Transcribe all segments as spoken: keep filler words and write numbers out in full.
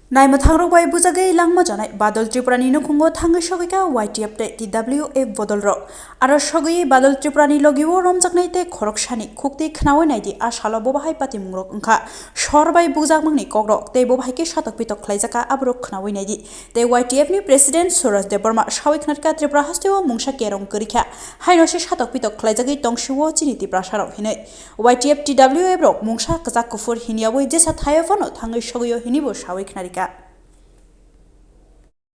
Naimwthangrok bai bujagwi langma janai Badal Tripurani nukhungo thangwi sogwikha Y T F tei T W F bodolrok. Aro sogwi Badal Tripurani logio romjaknai tei khoroksani khukti khnaui naidi a salo bo bahai patimungrok wngkha. Sor bai bujakmani kokrok tei bo bahai khe satok pitok khlaijakha aborok khnaui naidi. Tei Y T F ni President Suraj Debbarma sawi khnarkha Tripura hasteo mungsa kerong kwrwikha. Haino se satok pitok khlaijagwi tongsio chini Tiprasarok hinwi. Y T F T W F rok mungsa kwchak kuphur hiniyawi jesa thaio phano thangwi sogwio hinibo sawi khnarikha.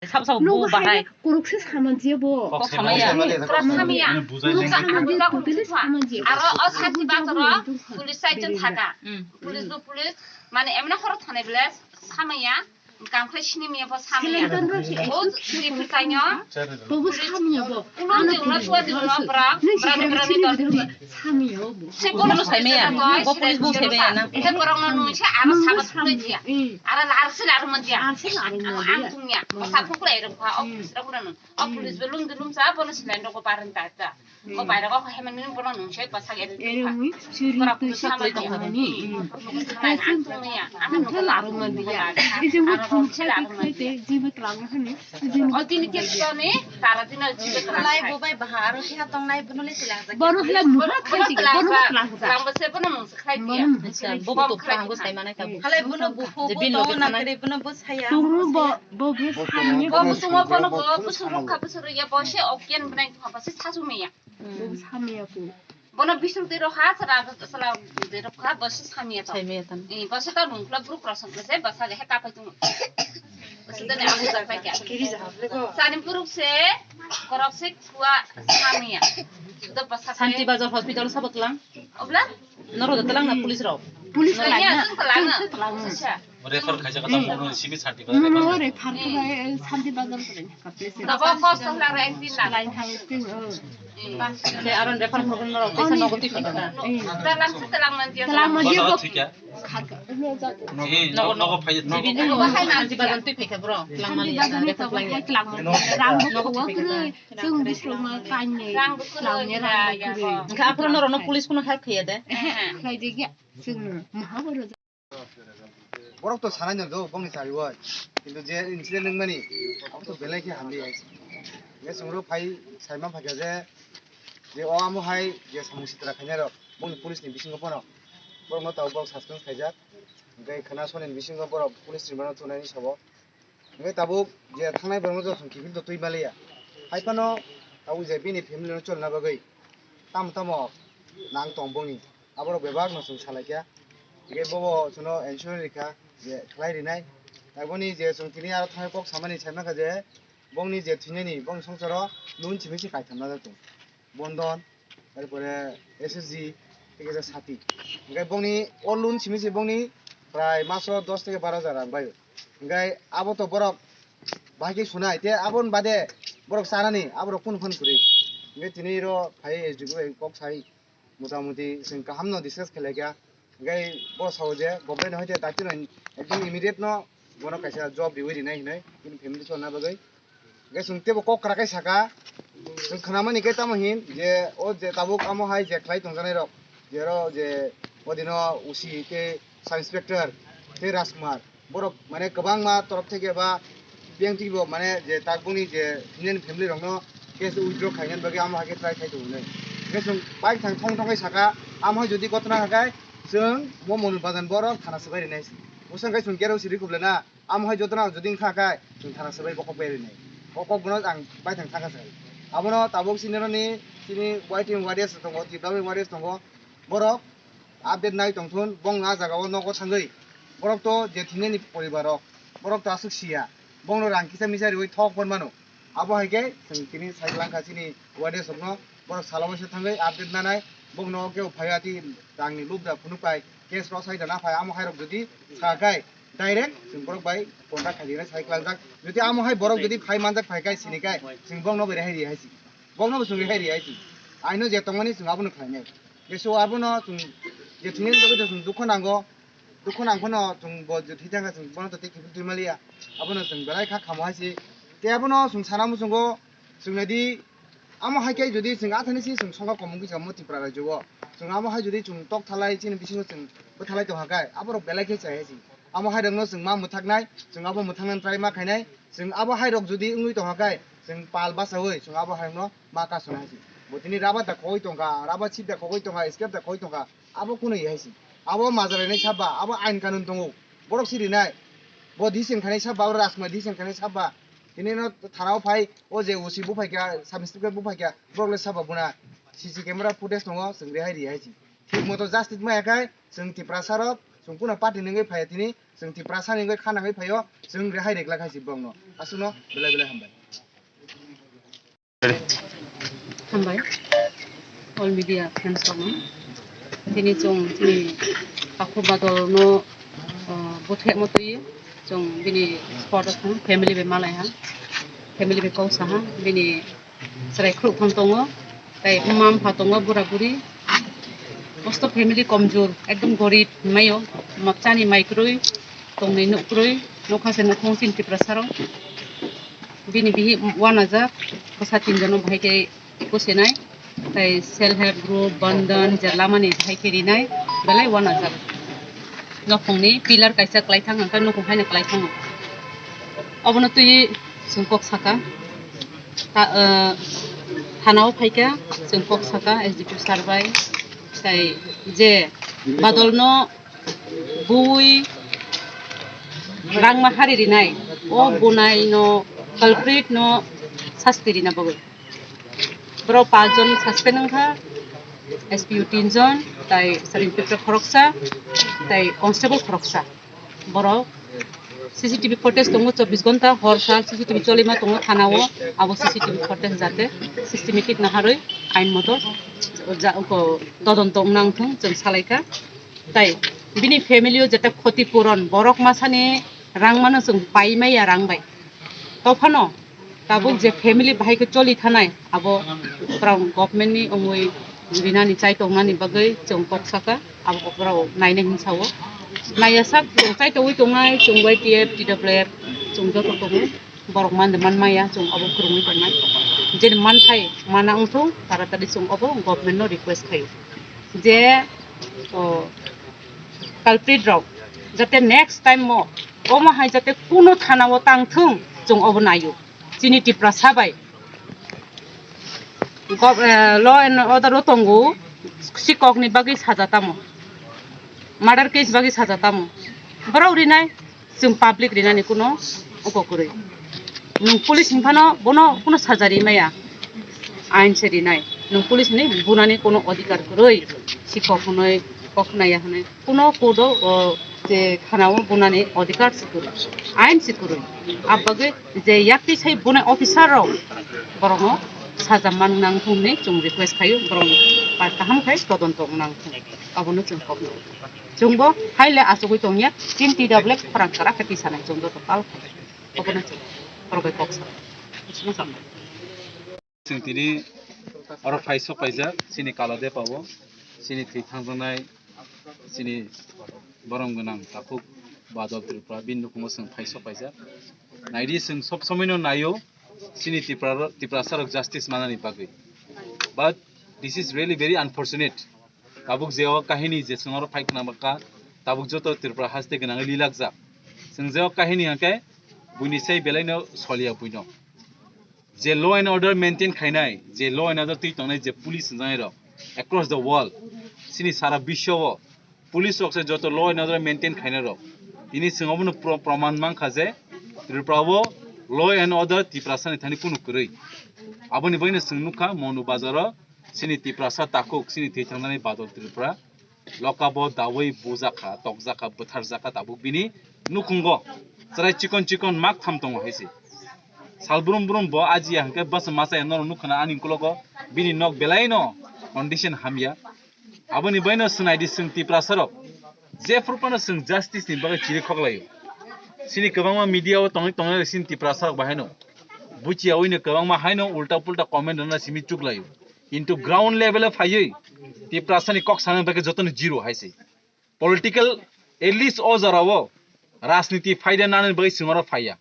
Sabo sabo bo bahai. Kuruk se saman je bo. Kok samaya. Pura samaya. Kuruk samaya, totally samaya. Aro o sati bazaro police side jon thaka. Police bo police, mane emna khoro thane bele samaya. Kamkhe sini miya bo samaya. O sini phirkaino. Tobo samaya bo. Uno de uno suwa de uno bra. Bra de bra ni dor. Samaya bo. Se bono samaya. Bo police bo samaya na. He borok no nung se aro sabat samaya. Aro lar se lar mandia. Ang tungya. Sa phukra ero kha. O police ro no. O police bo lung de lung sa bono silain rok ko paran ta ta. O baira ko hemen ni bono nung se basa ge. Pura police samaya. Ang tungya. Ang tungya. Aro ko se lar mandia. O tini ke tone, tara dina jibe kala. Lai bo bai baha aro khe tong nai bono le tilang jak. Bono le muha khai tik, bono tilang jak. Lang bo se bono mung se khai dia. Bono mung se khai dia. Bo bo to pang bo sai manai ka. Halai bono bo bo to na kre bono bo saya. Tong bo bo bo sai ni. Bo bo tong bono bo bo suru kha bo suru ya bo se okyan bnai kha bo se sasu meya. Bo bo samaya ko. Bono bisuk de rokha, sala, sala de rokha, bosi samya to. Samya to. Eh, bosi to nung kula buruk rosong kula se, bosa de heka pai tung. Bosi de ne abu jar pai kya. Sani buruk se, korok se, kua samya. Sudah bosa Santi Bazar hospital sabak lang. Obla? Noro de telang na police rok. Police rok ya, sung telang. Sung telang. Acha. Refer khaijak kha tamo bono simi Santi Bazar. No, no, refer kha Santi Bazar kha. Daba kos to lang rai tin lang. Line hang tin. Te aron refer program no kaisa nogo twi phaikha. Talang se talang man dia. Talang man dia. Nogo phai. Nogo hai Santi Bazar twi phaikha bro. Talang man dia. Talang man dia. Rang bo nogo twi phaikha. Chwng bwswk ma kainwi. Rang bo kwrwi. Rang bo kwrwi. Hwnkhe aphuru norokno police kuno help khaiya de. Khlai de ya. Chwng no maha boro. Borok to sanai no do bongni chari oi. Kintu je incident wngmani, abo to belai khe hamli hai. Je chwngno phai saima phaikha je, je o amo hai je samung sitra khainai rok, bongni police ni bisingo phano borokno tabuk borok suspend khaijak. Hwnkhe khwna soni bisingo borok police ni mano thunani sabo. Hwnkhe tabuk je thangnai borokno joto chwng kiphilto twi maliya. Hai phano tabuk je bini family no cholna bagwi tamo tamo nang tong bongni. Aborok bebak no chwng salaikha. Hwnkhe bobo chwngno insurance rikha je khlai rinai. Taboni je chwng tini aro thangwi kok samani saimankha je bongni je thwinani bongni songsaro loan simi se kaitham najak tongo. Bondon, tarpore S S G, tei kaisa sati. Hwnkhe bongni o loan simi se bongni prai maso dos theke baro hajar rang bai. Hwnkhe abo to borok bahai khe sunai, tei aboni bade borok chanani, aborok kunu phano kwrwi. Hwnkhe tini ro phai S D O bai kok sai, mota moti chwng kaham no discuss khlaikha. Hwnkhe bo sao je government hoite daitino ekdom immediate no bono kaisa job riwi rinai hinwi bini family cholna bagwi. Hwnkhe chwng teibo kok kwrak khe saka, chwng khwnamani khe tamo hin je o je tabuk amo hai je khlai tongjaknai rok, je oro je odino O C tei sub inspector tei Rajkumar borok mane kwbangma torop theke ba biyang twibo mane je takbukni je thwinani family rokno case withdraw khainani bagwi amo hai khe try khai tongo hinwi. Hwnkhe chwng bike thang thong thong khe saka, amo hai jodi gotna hwnkhe chwng mo Monu Bajan borok thana swbai rinai se. Bwswk hwnkhe chwng gate o siri khublana. Amo hai jotono ang jodi wngkha khe, chwng thana swbai bokhok bai rinai. O kok bono ang baithang thangkha se. Abono tabuk chini roni, chini Y T M warriors tongo, T W M warriors tongo. Borok update nai tongthun, bong a jaga o nogo thangwi. Borok to je thinani poribar rok, borok to aswk siya. Bongno rang kisa misa riwi thok pon mano. Abo hai khe chwng tini sai langkha chini warriors rokno. Borok salo waisa thangwi update nanai, bokno kebo phaiya tei rangni lubda phunuk pai, case rw sai da na phai, amo hai rok jodi sa khai direct chwng borok bai contact khai dinai sai klangjak. Jodi amo hai borok jodi phai manjak phai khai sini khai chwng bokno bo rehai ri hai si, bokno bo chwng rehai ri hai si, aino je tongmani chwng abono khlainai. Keso abono chwng je thwinani bagwi chwng dukho nango, dukho nang phano chwng bo je thwi thangkha chwng bono to tei kiphil twi maliya, abono chwng belai kha khamo hai si. Tei abono chwng sana muchungo chwng naidi. Amo hai khe jodi chwng athani si chwng songkha komung kisa mo Tripura rajyo o. Chwng amo hai jodi chwng tok thalai chini bisingo chwng bwthalai tongkha khe aborok belai khe chaya chwng. Amo hairokno chwng ma mwthaknai, chwng abo mwthaknani try ma khainai, chwng abo hairok jodi wngwi tongkha khe, chwng pal bachaui chwng abo hairokno ma kasuna hai se. Bo tini rubber da khogwi tongkha, rubber sheet da khogwi tongkha, scrap da khogwi tongkha, abo kunu hai se. Abo majra rinai saba, abo ain kanun tongo, borok si rinai. Bo decision khainai saba, abo Rajkumar decision khainai saba. Tini no thana o phai, o je O C buphaikha, sub inspector buphaikha, borok le saba buna C C camera footage tongo, chwng rehai ri hai se. Thik moto justice maya khai, chwng Tiprasa rok, chwng kuno party ni wngwi phaiya tini, chwng Tiprasa ni wngwi khana wngwi phaio, chwng rehai reglak hai se borokno. Aswkno belai belai hambai. Hambai. All media friends rokno. Tini chwng tini Takhuk Badolno, uh, buthe motwi chwng bini spot o thang family bai malai ha. Family bai kok saha. Bini chwrai khrup phang tongo, tei mma mpha tongo, bura buri. Mosto family komjur, ekdom gorib hinmaio, ma-, chani mai kwrwi, tongnai nuk kwrwi, nokha se nukhung chini Tiprasa rok. Bini bihik wanajak, bwsa tinjono bahai khe kusenai, tei self help group, bandhan, je lamani bahai khe rinai, belai wanajak. Nokhungni pillar kaisa kwlaithang, hwnkhe nukhung haino kwlaithango. Obono twi chwng kok saka. Ta-, eh, thana o phaikha, chwng kok saka S D P sir bai, tai je Badolno bui rangma hari rinai, o bunai no culprit no sasti rina bagwi. Borok panch jon suspend wngkha, S P O tin jon, tai sub inspector khoroksa, tai constable khoroksa. Borok C C T V footage tongo, chobbish ghonta hor sal C C T V cholima tongo thana o, abo C C T V footage jate systematic naharwi ain moto ja-, ko todonto wngna wngthung chwng salaikha. Tai bini family o jete khoti puron borok masani rang mano chwng pai maya rang bai. Tophano tabuk je family bahai khe choli thanai, abo borok government ni wngwi rinani chai tongnani bagwi chwng kok saka, abo kok borok nainai hinwi sao. Naiya sak chwng chai tongwi tongnai, chwng Y T F, T W F, chwng joto tongo. Borok man de man maya, chwng obo kwrwngwi tongnai. Jeni man phai mana wngthung, taratari chwng obo government no request khaio. Je, o, culprit rok jate next time mo omo hai jate kuno thana o tang thung, chwng obo naio. Chini Tiprasa bai gov-, eh, law and order o tongo, sikok ni bagwi saja tamo, murder case bagwi saja tamo, borok rinai, chwng public rinani kuno uko kwrwi. Nwng police hinphano bono kuno saja ri maya, ain se rinai. Nwng police ni bunani kuno adhikar kwrwi, sikok hwnwi, kok naya hwnwi. Kuno court o, o, je thana o bunani adhikar se kwrwi, ain se kwrwi. Abagwi je yakti sai bunai officer rok borokno saja man nang thung hinwi chwng request khaio, borok kaham khai todonto wng nang thung, abono chwng kok nai. Chwngbo haile achugwi tongya, chini T W F khorang kwrak khe tisanai chwng joto pal khai. Abono chwng borok bai kok sanai. Chwng tini oro phai sok paijak, chini Kaladepa o, chini thwi thangjaknai, chini borom gwnang Takhuk Badol Tripura, bini nukhungo chwng phai sok paijak. Naidi, chwng sob somoino naio, chini Tipra, Tiprasa rok justice manani bagwi. But this is really very unfortunate. Tabuk je o kahini je chwng oro phai khna bakha, tabuk joto Tripura haste gwnangwi lilakjak. Chwng je o kahini hwnkhe buini sai belaino soliya buino. Je law and order maintain khainai, je law and order twi tongnai je police hwnjaknai rok across the world, chini sara biswo o police rok se joto law and order maintain khainai rok. Tini chwng obono pro-, proman mankha je Tripura o law and order Tiprasa ni thani kunu kwrwi. Aboni bagwino chwng nukha Monu Bazar o chini Tiprasa takhuk, chini thwi thangjaknai Badol Tripura, lokabo dawi bujakha, tokjakha, bwtharjakha tabuk bini nukhungo. Chwrai chikon chikon mak tham tongo hai se. Sal brum brum bo ajiya hwnkhe bwsa masa ya norok nukha na ani ukologo bini nok belaino condition hamya. Aboni baino swnaidi chwng Tiprasa rok jephru phano chwng justice ni bagwi chiri khoklaio. Chini kwbangma media o tongwi tongnai chini Tiprasa rok bahaino buchiyaui no kwbangma haino ulta pulta comment rwna simi chuklaio. Kintu ground level o phaiwi Tiprasa ni kok sana bagwi jotono zero hai se. Political, at least o jora o rajniti phaida nani bagwi chwng oro phaiya.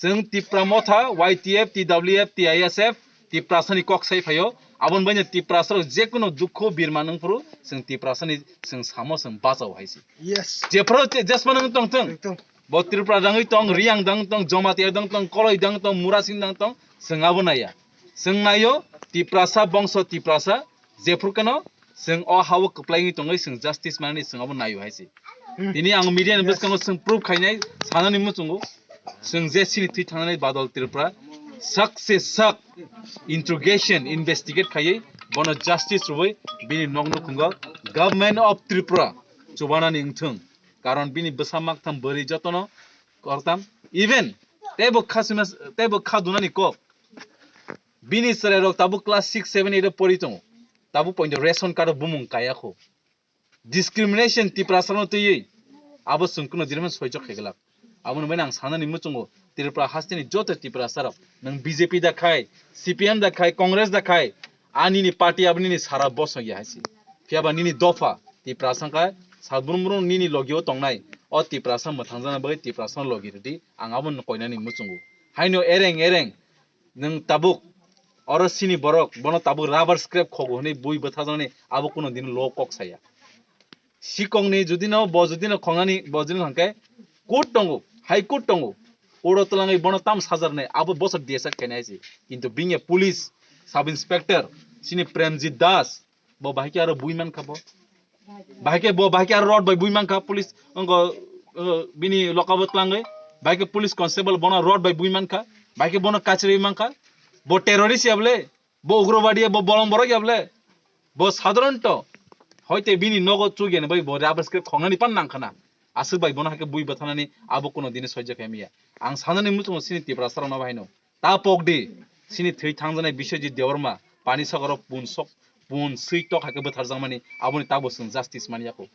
Chwng Tipra Motha, Y T F, T W F, T I S F, Tiprasa ni kok sai phaio, Aboni baino Tiprasa rok jekunu dukhu birma nung phuru, chwng Tiprasa ni chwng samo chwng bachao hai se. Yes. Jephuru je-, jesma nung tong thung. Ekdom. Bo Tripura dangwi tong, Riang dang tong, Jamatia dang tong, Koloi dang tong, Murasing dang tong, chwng abo naiya. Chwng naio Tiprasa bongso Tiprasa, jephuru keno chwng o hao kwplai wngwi tongwi chwng justice manani chwng abo naio hai se. Hmm. Tini ang media ni bwskango chwng proof khainai sanani muchungo. Chwng je chini thwi thangnani Badal Tripura sak se sak interrogation, investigate khaiwi bono justice rwui bini nok nukhungo Government of Tripura chubanani wngthung. Karon bini bwsa maktham bwrwi jotono kortam. Even teibo kha sima, teibo kha dunani kok. Bini chwrairok tabuk class six, seven, eight o pori tongo. Tabuk poito ration card o bumung kaya kho. Discrimination Tiprasa no twiwi abo chwng kuno dinaphano soichok khe glak. Aboni baino ang sanani muchungo Tripura hasteni joto Tiprasa rok, nwng B J P da khai, C P M da khai, Congress da khai, ani ni party abo nini sara bosong ya hai se. Phiya ba nini dopha Tiprasa wngkha, salbrum brum nini logi o tongnai, o Tiprasa mwthangjakna bagwi Tiprasa no logi rwdi, ang abo no koinani muchungo. Haino ereng ereng nwng tabuk oro sini borok bono tabuk rubber scrap khogo hwnwi bui bwthajaknani abo kuno dino lo kok saya. Sikongni judino bo judino khongnani bo judino hwnkhe court tongo, high court tongo. Court o twlangwi bono tam sajaknai abo bosor D S R khainai se. Kintu bini police sub inspector sini Premjit Das, bo bahai khe aro bui mankha bo. Bahai khe bo, bahai khe aro rod bai bui mankha police, ongo, uh, bini lokabo twlangwi. Bahai khe police constable bono rod bai bui mankha. Bahai khe bono kachirwi mankha. Bo terrorist ya bole, bo ugrobadi ya, bo bolong borok ya bole. Bo sadharanto hoite bini nogo chugiyani bai bo rubber scrap khongnani pan nangkhana. Aswk bai bono hai khe bui bwthanani abo kuno dini soijo khe miya. Ang sanani muchungo sini Tiprasa rokno bahai no. Ta pokdi, sini thwi thangjanai Biswajit Debbarma, pani sagoro pun sok, pun swi tok hai khe bwtharjakmani, aboni tabuk chwng justice mani yakho.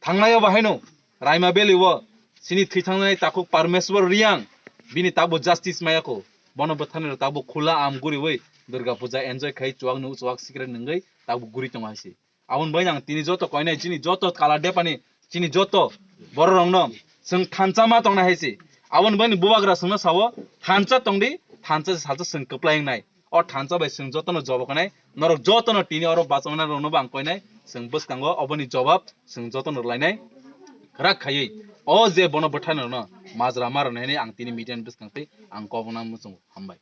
Thangnai o bahaino, Raima Valley o, sini thwi thangjanai takhuk Parmeswar Riang, bini tabuk justice ma yakho. Bono bwtharnai rok tabuk khula am guriwi Durga Puja enjoy khai chuak nu chuak sikre nungwi tabuk guri tongo hai se. Aboni bai ang tini joto koinai chini joto kala depani chini joto borok rokno chwng thansa ma tongnai hai se. Aboni bai bubagra chwngno sao thansa tongdi, thansa se salsa chwng kwplai wngnai. O thansa bai chwng jotono jobo khanai, norok jotono tini oro bachangna rokno bo ang koinai chwng bwskango oboni jobab chwng jotono rwlainai rak khaiwi. O je bono bwtharnai rokno majra ma rwnai hinwi ang tini media ni bwskang twi ang kobongna muchungo. Hambai.